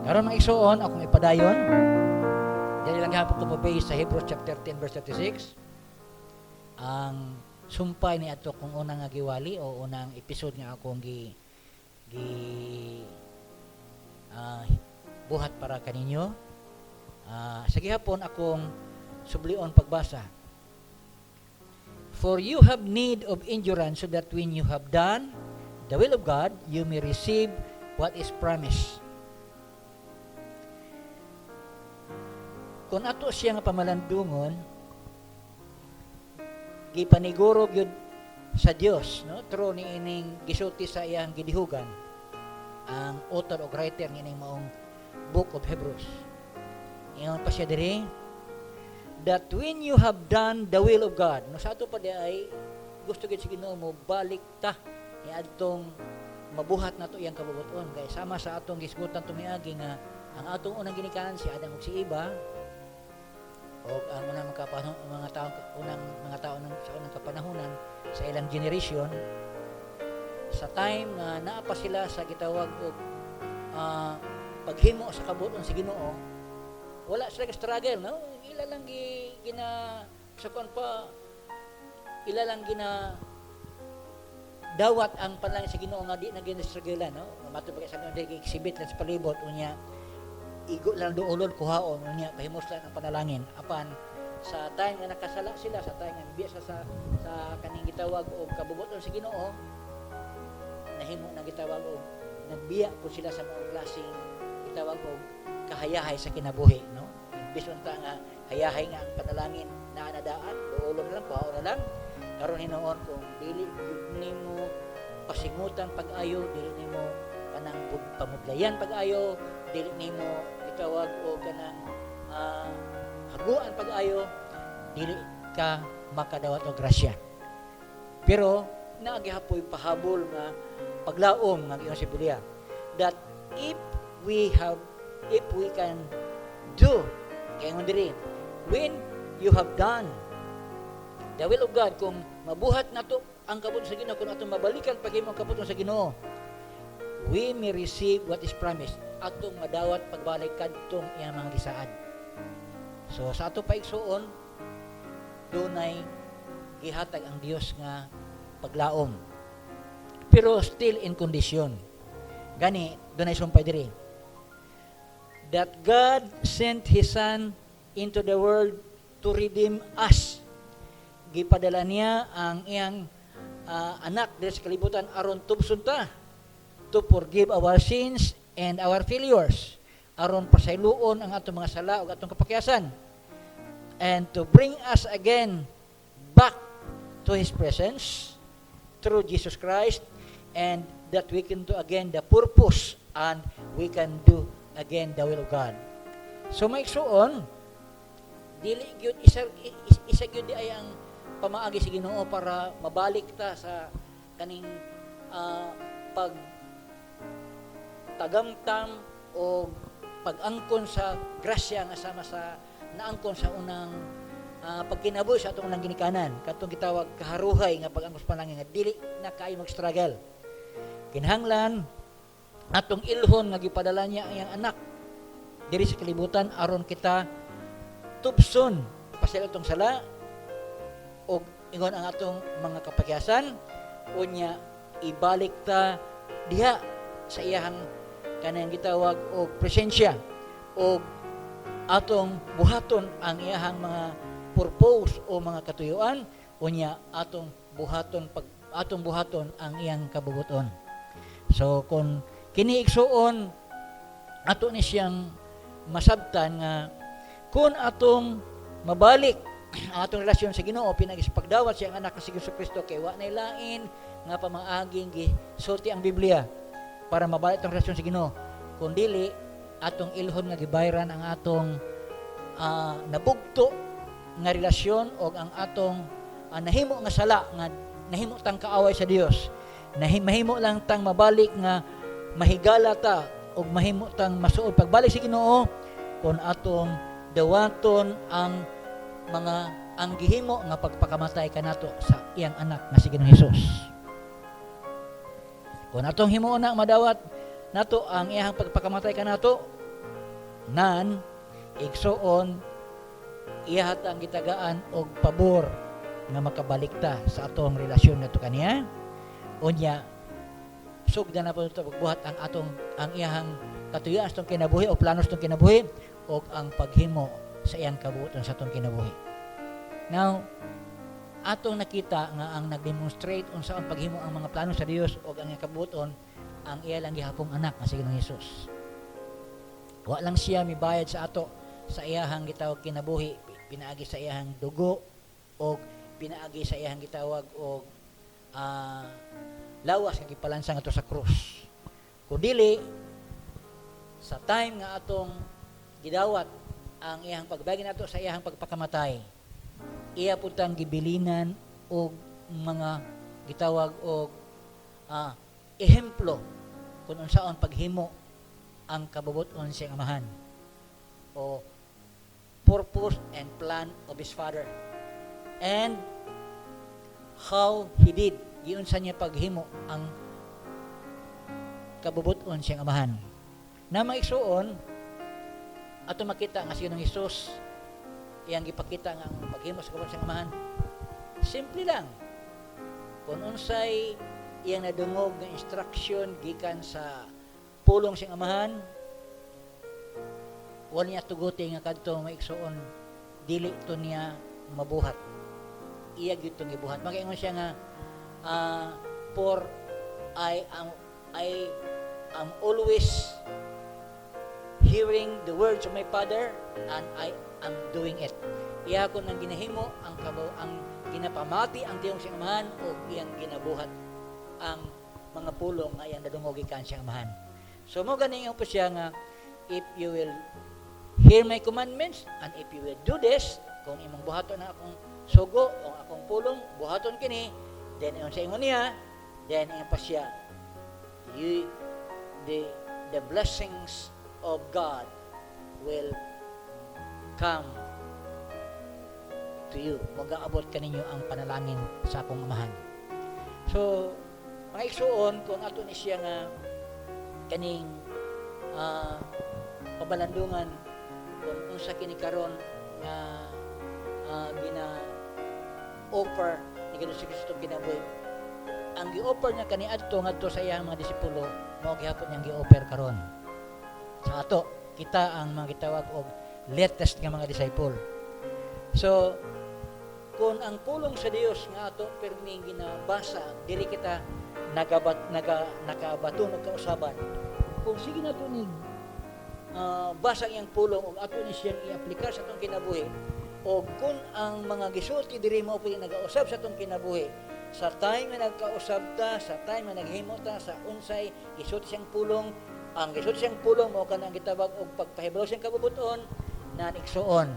Karon, mga igsuon, akong ipadayon. Dili lang gihapon ko mo-base sa Hebrews chapter 10 verse 36. Ang sumpay ni ato kung unang nga giwali o unang episode nga akong gi gi buhat para kaninyo. Sa gihapon akong sublion pagbasa. "For you have need of endurance, so that when you have done the will of God, you may receive what is promised." Kung ato siya nga pamalandungon, gipaniguro gyud sa Dios, no, through ni ining gisulti sa iyang gidihugan ang author o writer nining maong Book of Hebrews. Ingon pa siya diri that when you have done the will of God, no, sa ato pa di ay gusto gyud sa Ginoo mo balik ta ni adtong mabuhat nato iyang kabubuton, kay sama sa atong gisgutan tumiagi nga ang atong unang ginikanan, si Adam ug si Eva, o ang unang mga mga tao, unang mga tao ng sa unang kapanahunan sa ilang generation, sa time nga naa pa sila sa gitawag og paghimo sa kabuton sa Ginoo, wala sila struggle, no? Ila lang gi, gina sa kuan pa, ila lang gina dawat ang panalangin sa Ginoo nga di na gina-struggle, no? Matud pa kay sa exhibit lang sa palibot, unya igo lang duolon, kuhaon, unya pahimos lang ang panalangin. Apan sa time nga nakasala sila, sa time nga biya sa kaning gitawag og kabubuton sa Ginoo, nahimo na gitawag og nagbiya po sila sa mga klaseng gitawag og kahayahay sa kinabuhi, no? Imbis unta nga hayahay nga ang panalangin naa na daan, duolon na lang, kuhaon na lang. Karon hinuon, kung dili gyud nimo pasingutan pag-ayo, dili nimo kanang pamudlayan pag-ayo, dili nimo gitawag og kanang haguan pag-ayo, dili ka makadawat og grasya. Pero naa gihapoy pahabol nga paglaom nga giingon sa Biblia that if we can do, kay ingon diri, when you have done the will of God, kung mabuhat nato ang kabuton sa Ginoo, kung atong mabalikan paghimo ang kabuton sa Ginoo, we may receive what is promised, atong madawat pagbalik kadtong iyang mga gisaad. So sa ato pa, igsuon, dunay gihatag ang Dios nga paglaom, pero still in condition. Gani dunay sumpay diri that God sent His Son into the world to redeem us. Gipadala niya ang iyang anak diri sa kalibutan aron tubson ta, to forgive our sins and our failures, aron pasayloon ang atong mga sala ug atong kapakyasan, and to bring us again back to His presence through Jesus Christ, and that we can do again the purpose and we can do again the will of God. So mga igsuon, dili gyud isa isa gyud di ay ang pamaagi sa Ginoo para mabalik ta sa kaning pag tagamtam o pag-angkon sa grasya nga sama sa naangkon sa unang pagkinabuhi sa atong unang ginikanan, katong gitawag kaharuhay nga pag-angkon sa panalangin nga dili na kaayo mag-struggle. Kinahanglan atong ilhon nga gipadala niya ang iyang anak diri sa kalibutan aron kita tubson, pasaylo atong sala og ingon ang atong mga kapakyasan, unya ibalik ta diha sa iyahang kanang gitawag og presensya og atong buhaton ang iyahang mga purpose o mga katuyuan, unya atong buhaton ang iyang kabubuton. So kung kini, igsuon, ato ni siyang masabtan nga kung atong mabalik ang atong relasyon sa Ginoo pinaagi sa pagdawat sa iyang anak nga si Hesus Kristo, kay wa nay lain nga pamaaging gisulti ang Biblia para mabalik atong relasyon sa Ginoo kun dili atong ilhon nga gibayran ang atong nabugto nga relasyon o ang atong nahimo nga sala nga nahimo tang kaaway sa Dios. Mahimo lang tang mabalik nga mahigala ta ug mahimo tang masuod pagbalik sa Ginoo kung atong dawaton ang mga ang gihimo nga pagpakamatay kanato sa iyang anak nga si Ginoong Hesus. Kung atong himuon na madawat nato ang iyang pagpakamatay kanato, Nan igsuon, iya tang gitagaan og pabor nga makabalik ta sa atong relasyon nato kaniya. Unya sugdan na po ito pagbuhat ang atong ang iyahang katuyuan sa atong kinabuhi o plano sa atong kinabuhi o ang paghimo sa iyang kabuoton sa atong kinabuhi. Now, atong nakita nga ang nag-demonstrate unsa ang paghimo ang mga plano sa Dios o ang iyang kabuoton, ang iya lang gihapong anak nga si Ginoong Hesus. Wa lang siya mibayad sa ato sa iyahang gitawag kinabuhi pinaagi sa iyahang dugo o pinaagi sa iyahang gitawag og lawas nga gipalansang ato sa krus. Kung dili sa time nga atong gidawat ang iyahang pagbagi nato sa iyahang pagpakamatay, iya pud tang gibilinan og mga gitawag og ehemplo kung unsaon paghimo ang kabubut-on siyang Amahan o purpose and plan of his Father and how he did, giunsa niya paghimo ang kabubut-on siyang Amahan. Na mga igsuon, ato makita nga si Ginoong Hesus, iyang gipakita nga ang paghimo sa kabubut-on siyang Amahan simple lang. Kung unsay iyang nadungog nga instruction gikan sa pulong siyang Amahan, wala niya tuguti nga kadto, mga igsuon, dili to niya mabuhat, iya gyud tong gibuhat. Makaingon siya nga, "For I am always hearing the words of my Father and I am doing it." Iya ko nang ginahimo ang kabaw ang ginapamati ang tiyong siyang Amahan o iyang ginabuhat ang mga pulong nga iyang nadungog gikan siyang Amahan. So mo gani po siya nga, "If you will hear my commandments and if you will do this," kung imong buhaton ang akong sugo o akong pulong, buhaton kini, then ingon sa ingon niya, then ingon pa siya, you the blessings of God will come to you. Magaabot kaninyo ang panalangin sa akong Amahan. So, mga igsuon, kung ato ni siya nga kaning pabalandungan kung unsa kini karon nga gina offer ni Ginoong Kristo kinabuhi. Ang gi-offer niya kaniadto ngadto sa iyang mga disipulo, mao gihapon niyang gi-offer karon sa ato. Kita ang mga gitawag og latest nga mga disciple. So, kung ang pulong sa Dios nga ato perming ginabasa, dili kita nagabat naga nakabaton og kausaban. Kung sige nato ni basa ang iyang pulong ug ato ni siyang i-aplikar sa atong kinabuhi, o kung ang mga gisulti diri mo pwede nagausab sa atong kinabuhi sa time nga nagkausab ta, sa time nga naghimo ta sa unsay gisulti siyang pulong, ang gisulti siyang pulong mao kana ang gitawag og pagpahibalo siyang kabubuton, nan igsuon,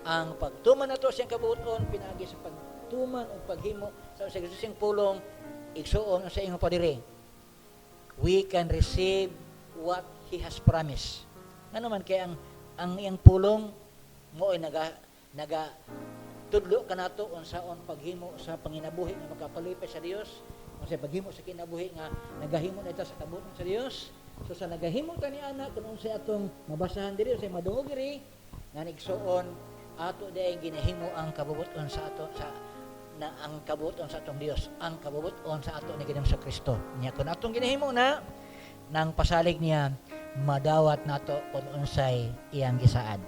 ang pagtuman nato siyang kabubuton pinaagi sa pagtuman o paghimo sa unsay gisulti siyang pulong, igsuon, sa ingon pa diri, we can receive what He has promised. Ngano man kay ang iyang pulong mo ay naga naga tudlo kanato unsaon paghimo sa panginabuhi nga makapalipay sa Dios, unsay paghimo sa kinabuhi nga nagahimo na ita sa kabuoton sa Dios. So sa nagahimo ta ni ana, kung unsay atong mabasahan diri, unsay madungog diri, nga igsuon, ato diay ginahimo ang kabubuton sa ato sa na ang kabubuton sa atong Dios, ang kabubuton sa ato ni Ginoong Kristo. Nya kung atong ginahimo na, nang pasalig niya, madawat nato kung unsay iyang gisaad.